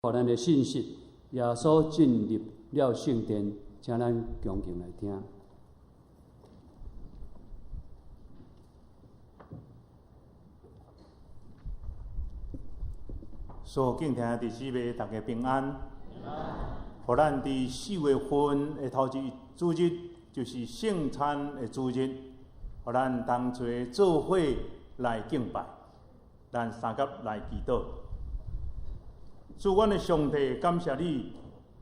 予咱的信息，耶穌進入了聖殿，請咱恭敬來聽。所有敬聽的姊妹，大家平安。予咱佇4月份的頭一主日，就是聖餐的主日，予咱同齊做伙來敬拜，咱相佮來祈禱。主，阮的上帝，感謝你，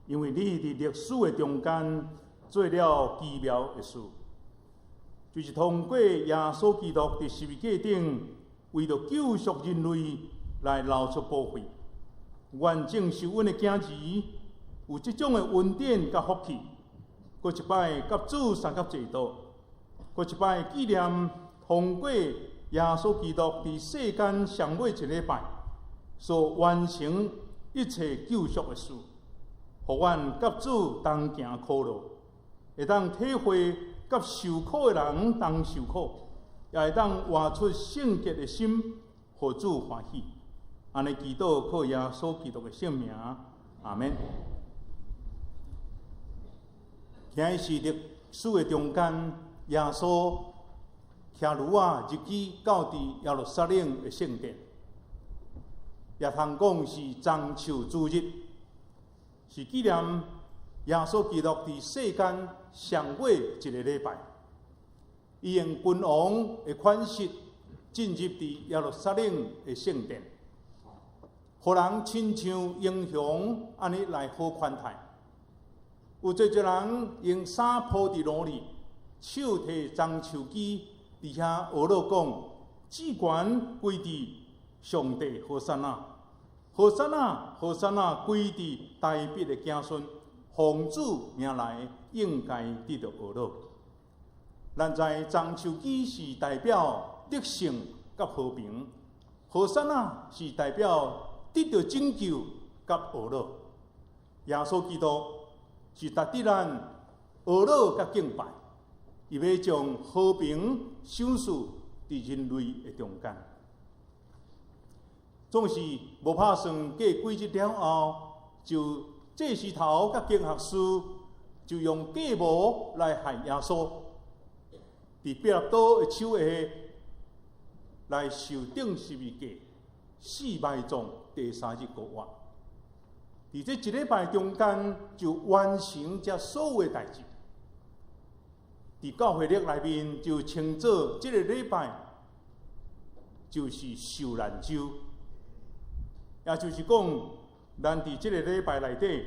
因為你佇歷史的中間做了奇妙的事，就是通過耶穌基督佇十字架頂，為著救贖人類來流出寶血，完整受阮的囝兒有這種的恩典佮福氣，閣一擺佮主相佮坐倒，閣一擺紀念通過耶穌基督佇世間上尾一禮拜所完成一切救贖的事，予阮佮主同行苦路，會當體會佮受苦的人同受苦，也會當活出聖潔的心，予主歡喜。按呢祈禱，靠耶穌基督的聖名，阿們。今日是歷史的中間，耶穌騎驢仔入去到佇耶路撒冷的聖殿，也通講是棕樹主日，是紀念耶穌基督佇世間上尾一個禮拜，伊用君王的款式進入佇耶路撒冷的聖殿，予人親像英雄按呢來好款待。有濟濟人用衫鋪佇路裡，手提棕樹枝佇遐學樂講：至懸歸佇上帝，和散那，和散那，和散那，歸佇大衛的子孫，奉主名來，應該得著呵咾。咱知棕樹枝是代表得勝佮和平，和散那是代表得著拯救佮呵咾。耶穌基督是值得咱呵咾佮敬拜，伊欲將和平賞賜佇人類的中間。總是無拍算過幾日了後，就祭司頭佮經學師就用計謀來害耶穌，佇彼拉多的手下來受釘十字架，死埋葬，第三日復活。佇這一禮拜中間，就完成這所有的代誌。佇教會曆內面，就稱做這個禮拜就是受難週，也就是講，咱佇這個禮拜內底，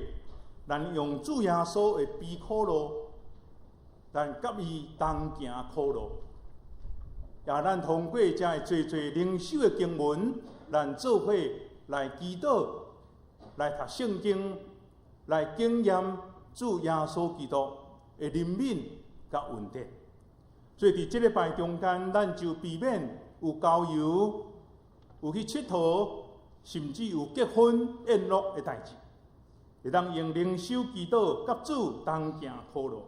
咱用主耶穌的悲苦路，咱佮伊同行苦路，也咱通過遮的濟濟靈修的經文，咱做伙來祈禱，來讀聖經，來經驗主耶穌基督的憐憫佮恩典。所以佇這禮拜中間，咱就避免有郊遊、有去𨑨迌，甚至有結婚宴樂的代誌，會當用靈修祈禱佮主同行苦路。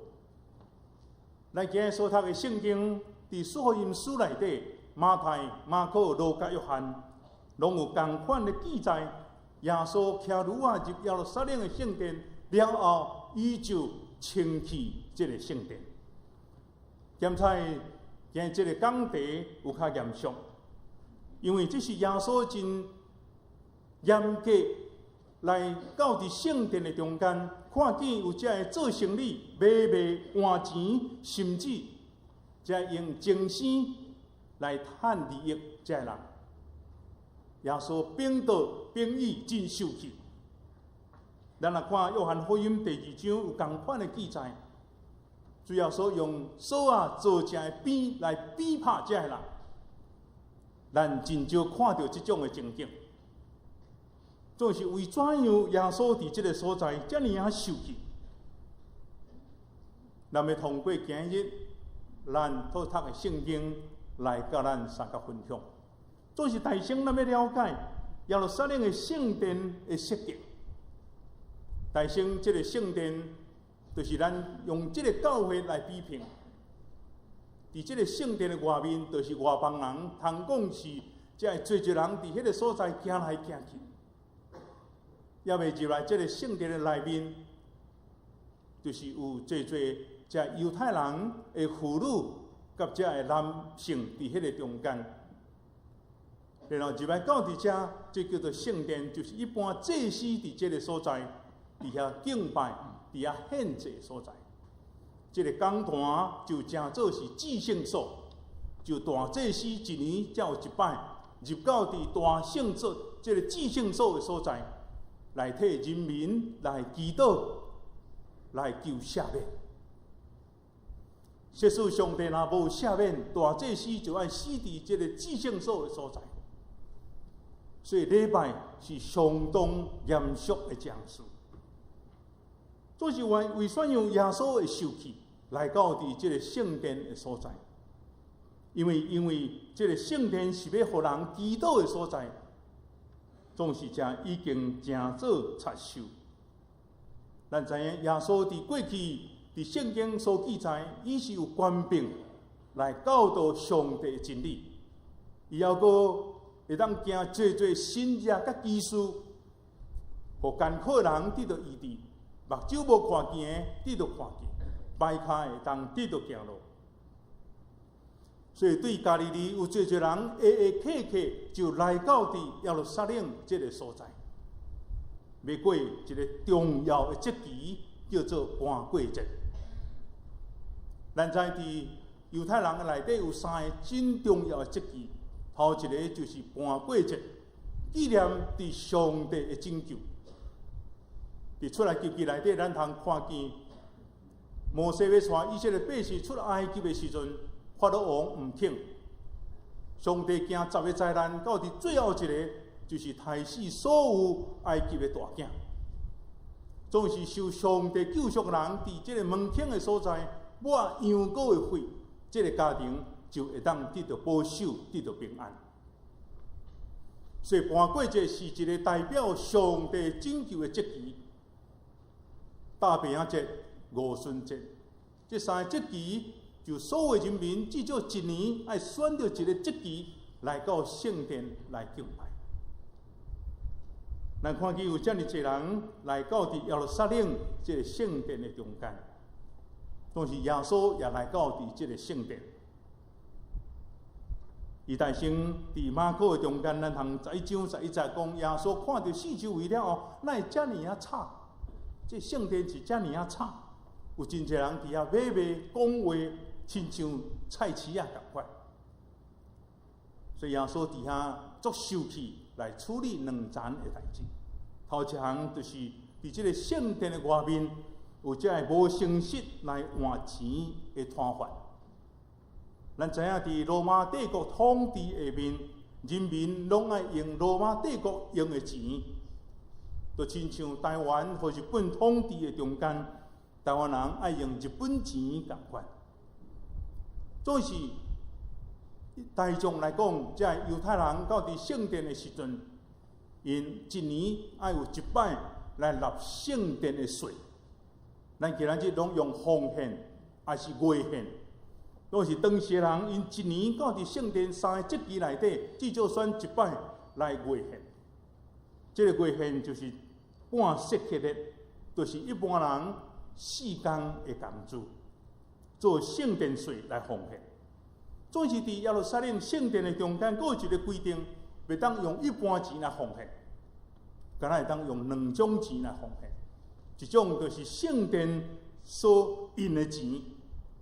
咱今日所讀的聖經，佇四福音書內底，馬太、馬可、路加、約翰，攏有仝款的記載。耶穌騎驢仔入耶路撒冷的聖殿了後，伊就清去這個聖殿。檢採今日這個講題有較嚴肅，因為這是耶穌真嚴格來到佇聖殿的中間，看見有遮个做生意、買賣、換錢，甚至遮用精神來趁利益遮个人。耶穌反道反語真受氣。咱來看約翰福音第二章有仝款的記載，主耶穌用索仔做成的鞭來鞭拍遮个人。咱真少看著這種的情景，總是為怎樣耶穌佇這个所在遮爾仔受氣？咱欲通過今日咱所讀的聖經來佮咱相佮分享。總是大先，咱欲了解耶路撒冷的聖殿的設計。大先，這个聖殿就是咱用這个教會來比拼。佇這个聖殿的外面，就是外邦人，通講是遮濟濟人佇彼个所在行來行去。猶未入來這个聖殿的內面，就是有濟濟這猶太人的婦女佮這个男性佇彼个中間。然後入來到佇遮，這叫做聖殿，就是一般祭司佇這个所在，佇遐敬拜、佇遐獻祭所在。這个講壇就成做是至聖所，就大祭司一年才有一擺入到佇大聖所，這个至聖所的所在，來替人民來祈禱、來求赦免。即使上帝若無赦免，大祭司就愛死佇這个至聖所的所在。所以禮拜是相當嚴肅的一項事。總是為為啥樣耶穌會受氣來到佇這个聖殿的所在？因為這个聖殿是欲予人祈禱的所在，總是這已經成做賊獸。咱知影耶穌佇過去佇聖經所記載，伊是有權柄來教導上帝的真理，伊猶閣會當行濟濟神蹟佮奇事，予乾渴人得著醫治，目睭無看見的得著看見，跛跤會當得著行路。所以對加利利有濟濟人下下客客就來到佇耶路撒冷這个所在，欲過一个重要的節期，叫做盤過節。咱知佇猶太人的內底有三个真重要的節期，頭一个就是盤過節，紀念佇上帝的拯救。佇出埃及記內底，咱通看見摩西欲帶以色列百姓出埃及的時陣，法老王毋肯。上帝行十个災難，到佇最後一个就是刣死所有埃及的大囝。總是受上帝救贖人，佇這个門檻的所在抹羊羔的血，這个家庭就會當得著保守，得著平安。所以盤過節是一个代表上帝拯救的節期。大餅節、五旬節，這三个節期，就所有人民至少一年愛選著一个節期來到聖殿來敬拜。咱看見有遮爾濟人來到佇耶路撒冷這个聖殿的中間，當時耶穌也來到佇這个聖殿。伊誕生佇馬可的中間，咱通11章11節講，耶穌看著四周圍了後，哪會遮爾仔吵？這聖殿是遮爾仔吵，有真濟人佇遐買賣、講話，親像菜市仔仝款。所以耶穌佇遐足受氣來處理兩層的代誌。頭一項就是佇這个聖殿的外面有這个無誠實來換錢的攤販。咱知影佇羅馬帝國統治下面，人民攏愛用羅馬帝國用的錢，就親像台灣予日本統治的中間，台灣人愛用日本錢仝款。總是大眾來講，這猶太人到佇聖殿的時陣，𪜶一年愛有一擺來納聖殿的稅。咱今仔日攏用奉獻，抑是月獻，攏是當時人𪜶一年到佇聖殿三个節期內底，至少選一擺來月獻。這个月獻就是半舍客勒，就是一般人四工的工資，做聖殿稅來奉獻。總是佇耶路撒冷聖殿的中間，閣有一个規定，袂當用一般錢來奉獻，干焦會當用兩種錢來奉獻。一種就是聖殿所印的錢，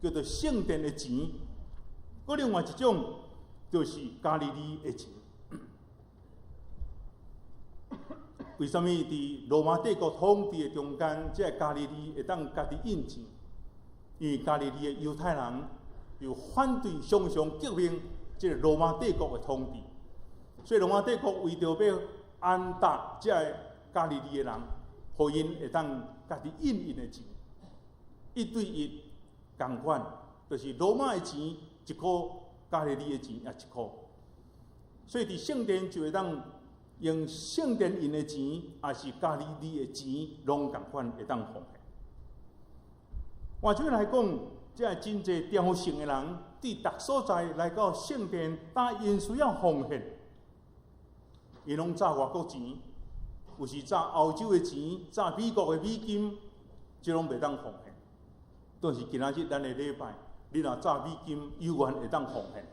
叫做聖殿的錢；閣另外一種就是加利利的錢。為啥物佇羅馬帝國統治的中間，這个加利利會當家己印錢？因為加利利的猶太人又反對常常革命這个羅馬帝國的統治，所以羅馬帝國為著欲安達這个加利利的人，予𪜶會當家己印𪜶的錢，一對一仝款，就是羅馬的錢一箍，加利利的錢也一箍。所以佇聖殿就會當用聖殿印的錢，抑是加利利的錢，攏仝款會當奉獻。換句來講，這个真濟朝聖的人，佇逐所在來到聖殿，但𪜶需要奉獻，𪜶攏紮外國錢，有時詐歐洲的錢，詐美國的美金，這攏袂當奉獻。但是今仔日咱的禮拜，你若詐美金，猶原會當奉獻。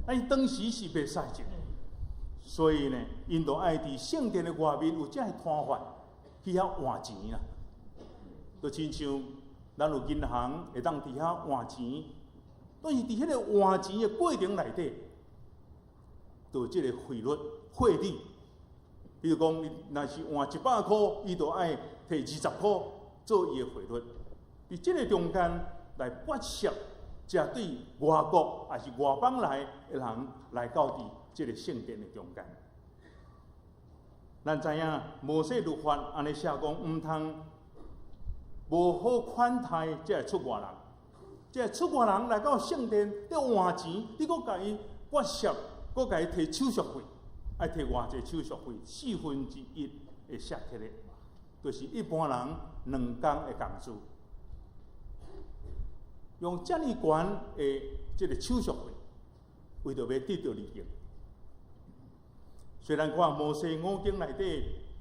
啊，伊當時是袂使的，所以呢，𪜶就愛佇聖殿的外面有這个攤販去遐換錢啊，就親像咱有銀行會當佇遐換錢，但是佇彼个換錢的過程內底，就有這个匯率匯率。比如講，你若是換100箍，伊就愛提20箍做伊的匯率。佇這个中間來剝削，這對外國抑是外邦來的人來到佇這个聖殿的中間。咱知影摩西律法按呢寫講，毋通無好款待這个出外人，這个出外人來到聖殿咧換錢，你閣共伊剝削，閣共伊提手續費，愛提偌濟手續費？四分之一的舍客勒，就是一般人兩工的工資。用遮爾懸的這个手續費，為著欲得著利益。雖然看摩西五經內底，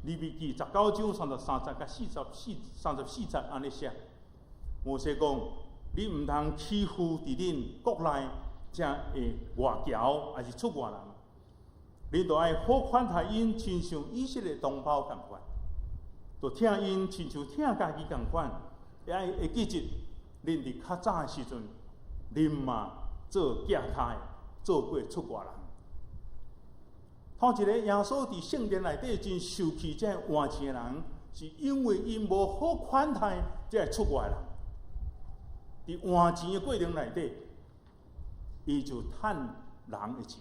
利未記19章33節佮44、34節按呢寫，摩西講：你毋通欺負佇恁國內遮的外僑，抑是出外人，你著愛好款待𪜶，親像以色列同胞仝款，著疼𪜶親像疼家己仝款，也愛會記得，恁佇較早的時陣，恁嘛做寄託的，做過出外人。頭一个耶穌佇聖殿內底真受氣，這个換錢的人，是因為𪜶無好款待這个出外人。佇換錢的過程內底，伊就趁人的錢。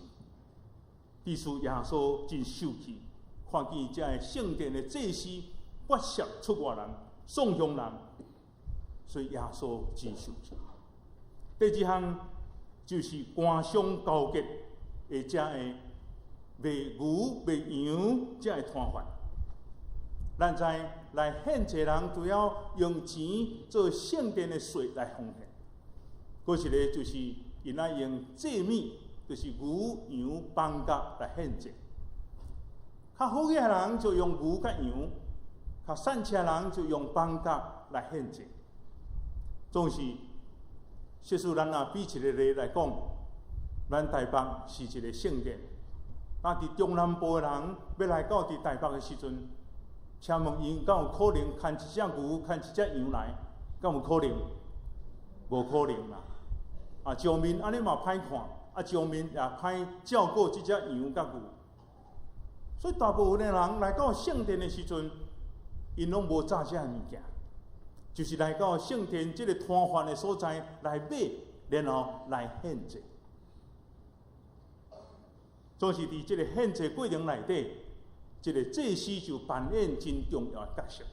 彼此耶穌真受氣，看見這个聖殿的祭司剝削出外人、送鄉人，所以耶穌真受氣。第二項就是官商勾結的這个賣牛賣羊這个攤販。咱知來獻祭人除了用錢做聖殿的稅來奉獻，閣一个就是𪜶愛用祭物，就是牛羊斑鴿來獻祭。較好額的人就用牛佮羊，較散赤人就用斑鴿來獻祭。總是，設使咱若比一个例來講，咱台北是一个聖殿。啊！佇中南部的人欲來到佇台北的時陣，請問𪜶敢有可能牽一隻牛、牽一隻羊來？敢有可能？無可能啦！啊，上面按呢嘛歹看，啊，上面也歹照顧這隻羊佮牛。所以大部分的人來到聖殿的時陣，𪜶攏無紮這个物件，就是來到聖殿這个攤販的所在來買，然後來獻祭。總是佇這个獻祭過程內底，這个祭司就扮演真重要的角色。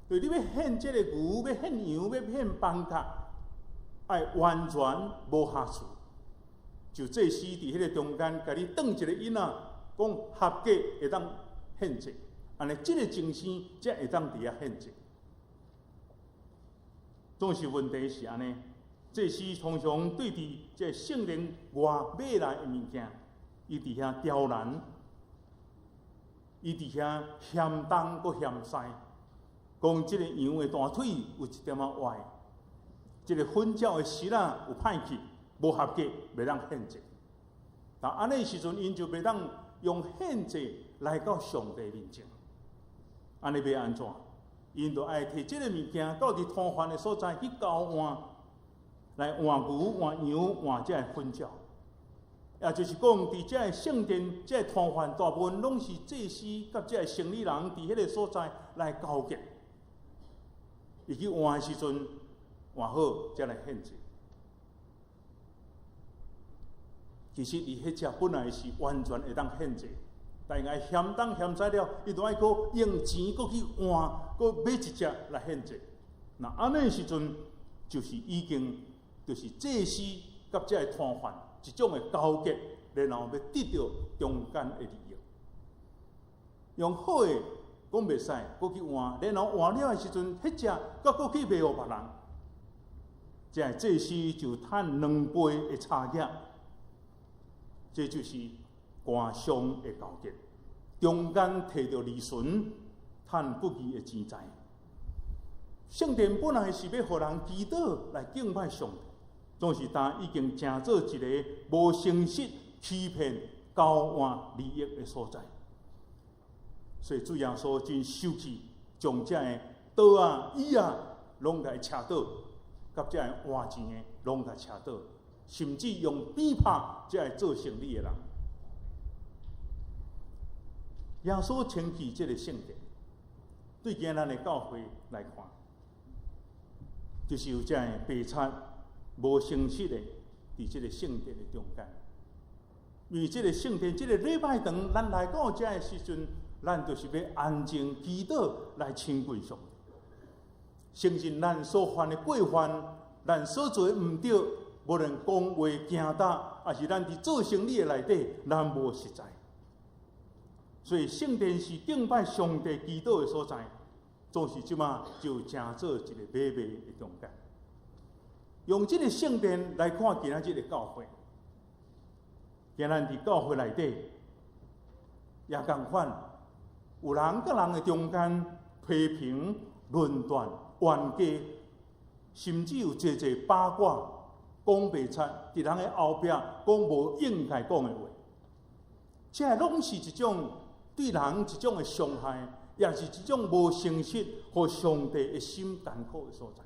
對，你欲獻這个牛，欲獻羊，欲獻斑鴿，愛完全無瑕疵。就祭司佇彼个中間，共你斷一个印仔，講合格會當獻祭，按呢這个情形才會當佇遐獻祭。總是問題是按呢，祭司通常對佇這个聖殿外買來的物件，伊佇遐刁難，伊佇遐嫌東閣嫌西，講這个羊的大腿有一點仔歪，這个粉鳥的翼仔有歹去，無合格，袂當獻祭。但按呢時陣，𪜶就袂當用獻祭來到上帝面前。按呢欲按怎？𪜶就愛提這个物件到佇攤販的所在去交換，來換牛、換羊、換這个粉鳥。也就是講，佇這个聖殿、這个攤販，大部分攏是祭司佮這个生理人佇彼个所在來交易。伊去換的時陣，換好才來獻祭。其實，伊彼隻本來是完全會當獻祭，但伊嫌東嫌西了，伊就愛閣用錢閣去換，閣買一隻來獻祭。若按呢時陣，就是已經就是祭司佮這个攤販一種的勾結，然後欲得著中間的利益。用好的講袂使，閣去換，然後換了的時陣，彼隻閣閣去賣予別人，這个祭司就趁兩倍的差額。這就是官商的勾結。中間提著利潤，趁不義的錢財。聖殿本來是欲予人祈禱來敬拜上帝，總是今已經成做一个無誠實、欺騙、交換利益的所在。所以主耶穌真生氣，將這个桌仔、椅仔攏共拆倒，佮這个換錢的攏共拆倒，甚至用鞭拍這个做生理的人。耶穌清氣這个聖殿，對今咱的教會來看，就是有這个白賊無誠實的，佇這个聖殿的中間。因為這个聖殿、這个禮拜堂，咱來到遮的時陣，咱就是欲安靜祈禱來親近上帝，承認咱所犯的過犯，咱所做的毋對，無論講話行動，抑是咱佇做生理的內底，咱無實在。所以聖殿是敬拜上帝祈禱的所在，總是這馬就成做一个買賣的中間。用這个聖殿來看今仔日的教會，今咱佇教會內底也仝款，有人佮人的中間批評、論斷、冤家，甚至有濟濟八卦、講白賊，佇人的後壁講無應該講的話，這攏是一種對人一種的傷害，也是一種無誠實，予上帝的心艱苦的所在。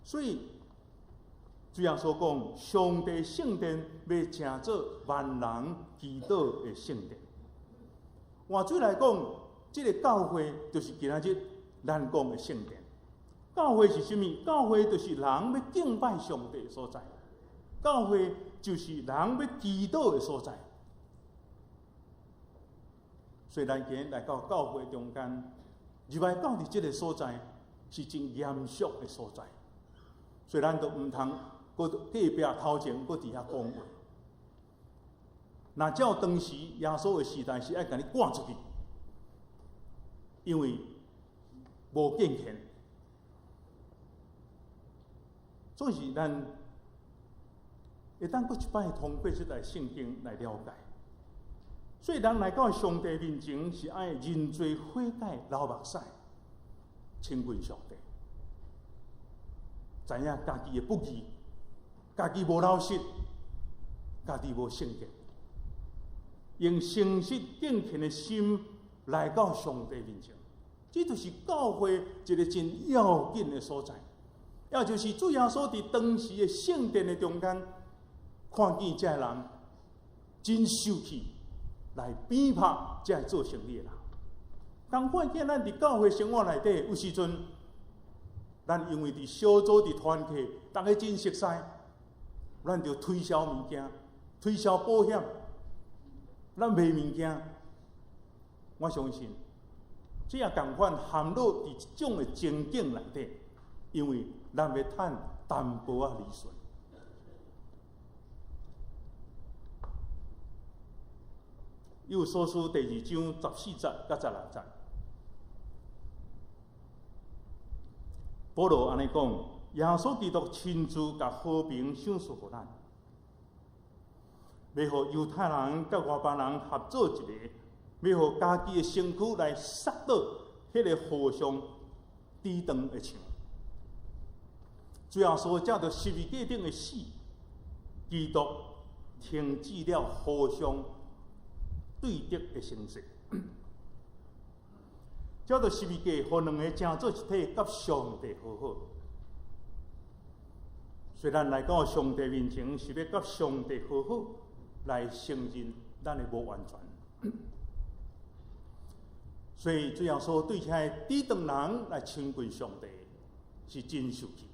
所以，主耶穌講，上帝聖殿欲成做萬人祈禱的聖殿。換做來講，這个教會就是今仔日咱講的聖殿。教會是啥物？教會就是人欲敬拜上帝的所在。教會就是人欲祈禱的所在。所以，咱今日來到教會中間，入來到佇這个所在是真嚴肅的所在。所以，咱都毋通閣隔壁頭前閣佇遐講話。若照當時耶穌的時代，是愛共你趕出去，因為無敬虔。總是咱會當閣一擺通過這段聖經來了解。所以，人來到上帝面前是愛認罪悔改、流目屎，親近上帝，知影家己的不義，家己無老實，家己無聖潔，用誠實敬虔的心來到上帝面前，這就是教會一个真要緊的所在。也就是主耶穌佇當時的聖殿的中間，看見這个人真生氣，來鞭拍這个做生理的人。仝款見咱佇教會生活內底，有時陣，咱因為佇小組佇團契，逐家真熟似，咱就推銷物件，推銷保險，咱賣物件。我相信，這也仝款陷落佇一種的情境內底，因為咱欲趁淡薄仔利潤。以弗所書第二章十四節佮十六節，保羅按呢講：耶穌基督親自共和平賞賜予咱，欲予猶太人佮外邦人合做一個，欲予家己的身軀來殺倒彼个互相抵擋的牆。主耶穌藉著十字架頂的死，基督停止了互相對敵的形式，藉著十字架，予兩个成做一體，佮上帝和好。雖然來到上帝面前是欲佮上帝和好，來承認咱的無完全。所以主耶穌對遐个抵擋人來親近上帝，是真生氣。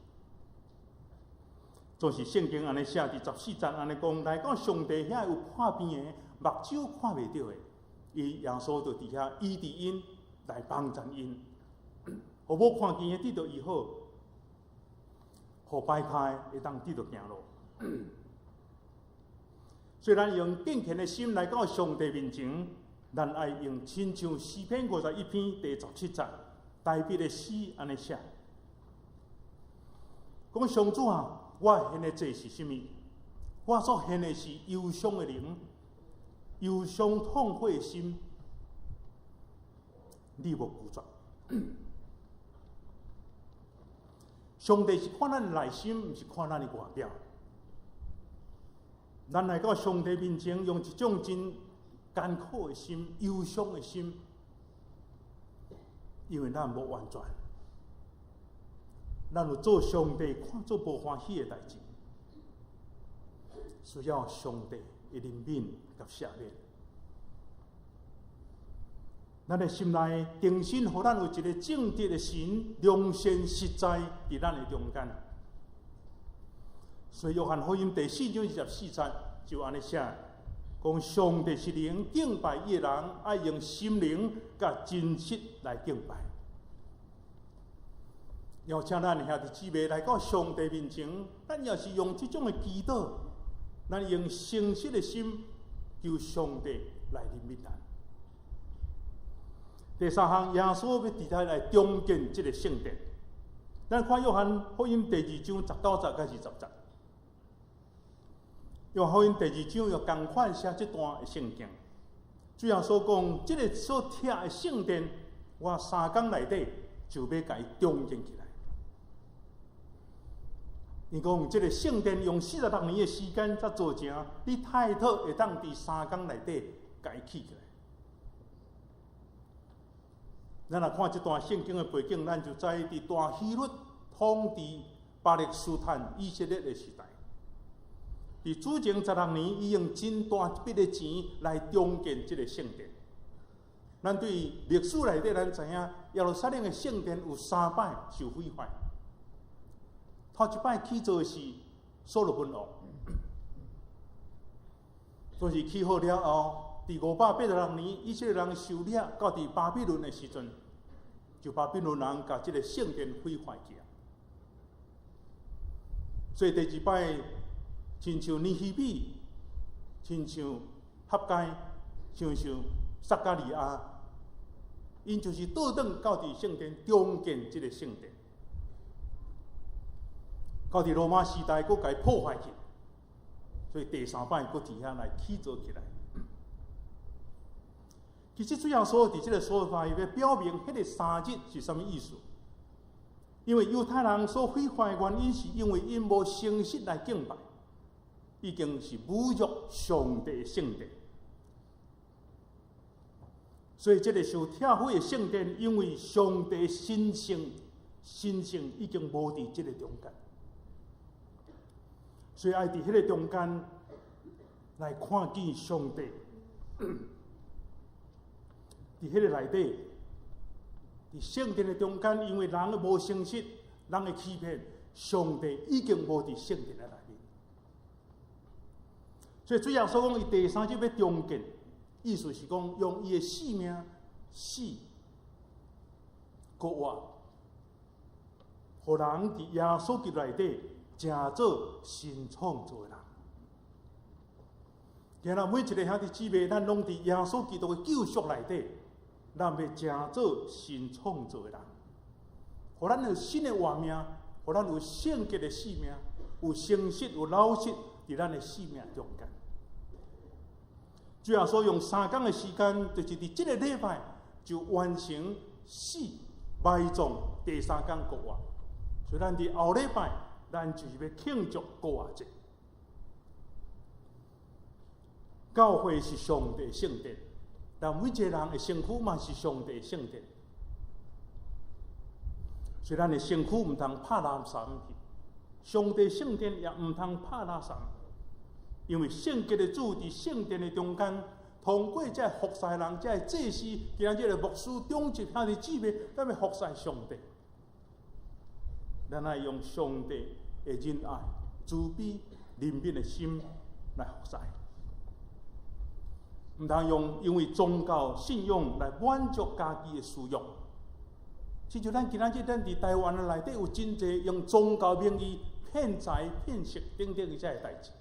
總是聖經按呢寫，佇十四節按呢講，來到上帝遐有破病的，目睭看袂著的，伊耶穌就佇遐醫治𪜶，來幫助𪜶，予無看見的得著醫好，予跛跤的會當得著行路。雖然用敬虔的心來到上帝面前，咱愛用親像詩篇51篇第十七節，大衛的詩按呢寫，講上主啊，我獻的祭是啥物？我所獻的是憂傷的靈，憂傷痛悔的心，你無拒絕。上帝是看咱內心，毋是看咱的外表。咱來到上帝面前，用一種真艱苦的心、憂傷的心，因為咱無完全，咱有做上帝看做無歡喜的代誌，需要上帝的憐憫佮赦免。咱的心內重新予咱有一個正直的神，良善實在佇咱的中間。所以約翰福音第4章24節就按呢寫，講上帝是靈，敬拜伊的人愛用心靈佮真實來敬拜。邀請咱兄弟姊妹來到上帝面前，咱也是用這種的祈禱，咱用誠實的心求上帝來憐憫咱。第三項，耶穌欲佇遮來重建這個聖殿。咱看約翰福音第2章19節到20節。約翰福音第二章又仝款寫這段的聖經。主耶穌講，這个所拆的聖殿，我3工內底就欲共伊重建起來。伊講，這个聖殿用46年的時間才做成，你太托會當佇三工內底共伊起起來。咱若看這段聖經的背景，咱就知佇大希律統治巴勒斯坦以色列的時代，佇主前16年，伊用真大一筆的錢來重建這个聖殿。咱對歷史內底，咱知影耶路撒冷的聖殿有三擺受毀壞。頭一擺起造的是所羅門王，就是起好了後，佇586年，以色列人受掠到佇巴比倫的時陣，就巴比倫人共這个聖殿毀壞去啊。所以第二擺，親像尼希米，親像哈該，親像撒迦利亞，𪜶就是倒轉到佇聖殿重建這个聖殿，到佇羅馬時代，閣共伊破壞去，所以第三擺閣佇遐來起造起來。其實主耶穌佇這个所在，欲表明彼个三日是啥物意思？因為猶太人所毀壞的原因，是因為𪜶無誠實來敬拜，已經是侮辱上帝聖殿。所以這个受拆毀的聖殿，因為上帝神聖，神聖已經無佇這个中間，所以愛佇彼个中間來看見上帝。佇彼个內底，佇聖殿的中間，因為人的無誠實，人的欺騙，上帝已經無佇聖殿的內面。所以主耶穌講，伊第三日欲重建，意思是講用伊的性命死，復活，予人佇耶穌基督內底，成做新創造的人。今仔每一个兄弟姊妹，咱攏佇耶穌基督的救贖內底，咱欲成做新創造的人，予咱有新的活命，予咱有聖潔的生命，有誠實、有老實佇咱的生命中間。主耶穌用三工的時間，就是佇這个禮拜就完成死、埋葬，第三工復活。所以咱佇後禮拜，咱就是欲慶祝復活節。教會是上帝聖殿，但每一个人的身軀嘛是上帝聖殿。所以咱的身軀毋通拍垃圾去，上帝聖殿也毋通拍垃圾，因為聖潔的主佇聖殿的中間，通過這服侍人、這祭司，今仔這个牧師、長執兄弟姊妹，咱欲服侍上帝。咱愛用上帝的仁愛、慈悲、憐憫的心來服侍。毋通用因為宗教信仰來滿足家己的私欲。親像咱今仔日咱佇台灣的內底有真濟用宗教名義騙財騙色等等的這个代誌。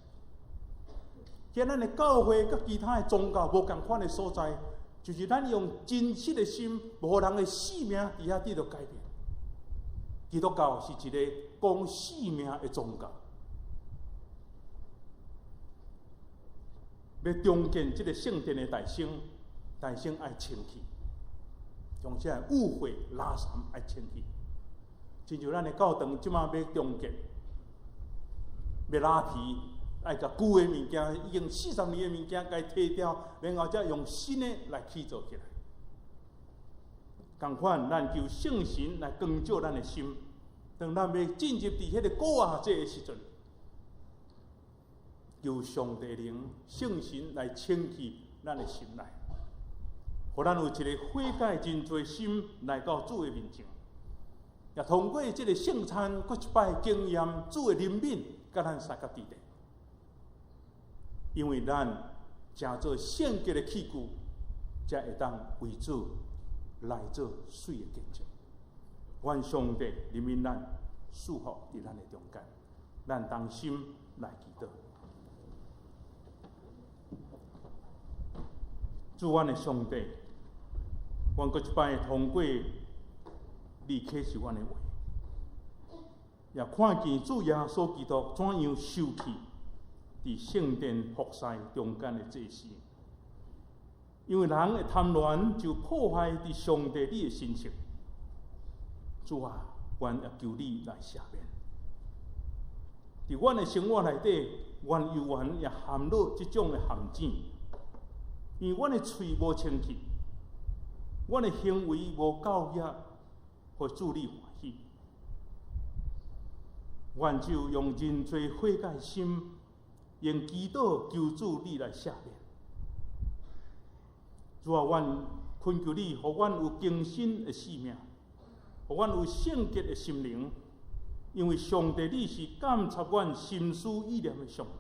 今咱的教會佮其他的宗教無仝款的所在，就是咱用真實的心，無予人的性命佇遐得著改變。基督教是一个講性命的宗教。欲重建這个聖殿的大牲，大牲愛清氣，將這个污穢垃圾愛清去。親像咱的教堂這馬欲重建，欲拉皮，愛共舊的物件，已經40年的物件，共提掉，然後才用新的來起造起來。仝款，咱求聖神來光照咱的心，當咱欲進入佇彼个逾越節的時陣，求上帝靈、聖神來清去咱的心內，予咱有一个悔改認罪心來到主的面前，也通過這个聖餐，閣一擺經驗主的憐憫，佮咱相佮佇咧。因為咱成做聖潔的器具，才會當為主來做媠的見證。願上帝憐憫咱，賜福佇咱的中間，咱同心來祈禱。主，阮的上帝，阮閣一擺通過你啟示阮的話，也看見主耶穌基督怎樣受氣佇聖殿服侍中間的祭司，因為人的貪戀就破壞佇上帝你的神聖。主啊，阮也求你來赦免。佇阮的生活內底，阮猶原也陷落這種的陷阱，因為阮的喙無清氣，阮的行為無夠額，予主你歡喜。阮就用認罪悔改心，用祈禱求主你來赦免。主啊，阮懇求你，予阮有更新的生命，予阮有聖潔的心靈。因為上帝你是監察阮心思意念的上帝，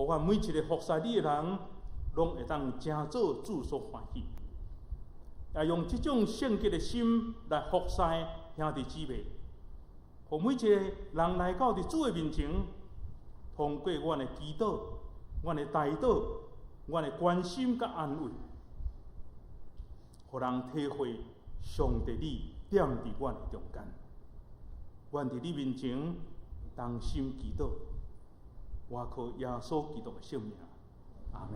予阮每一个服侍你的人，攏會當成做主所歡喜，也用這種聖潔的心來服侍兄弟姊妹，予每一个人來到佇主的面前，通過阮的祈禱、阮的代禱、阮的關心佮安慰，予人體會上帝你踮佇阮的中間。阮佇你面前同心祈禱，倚靠耶穌基督的聖名，阿們。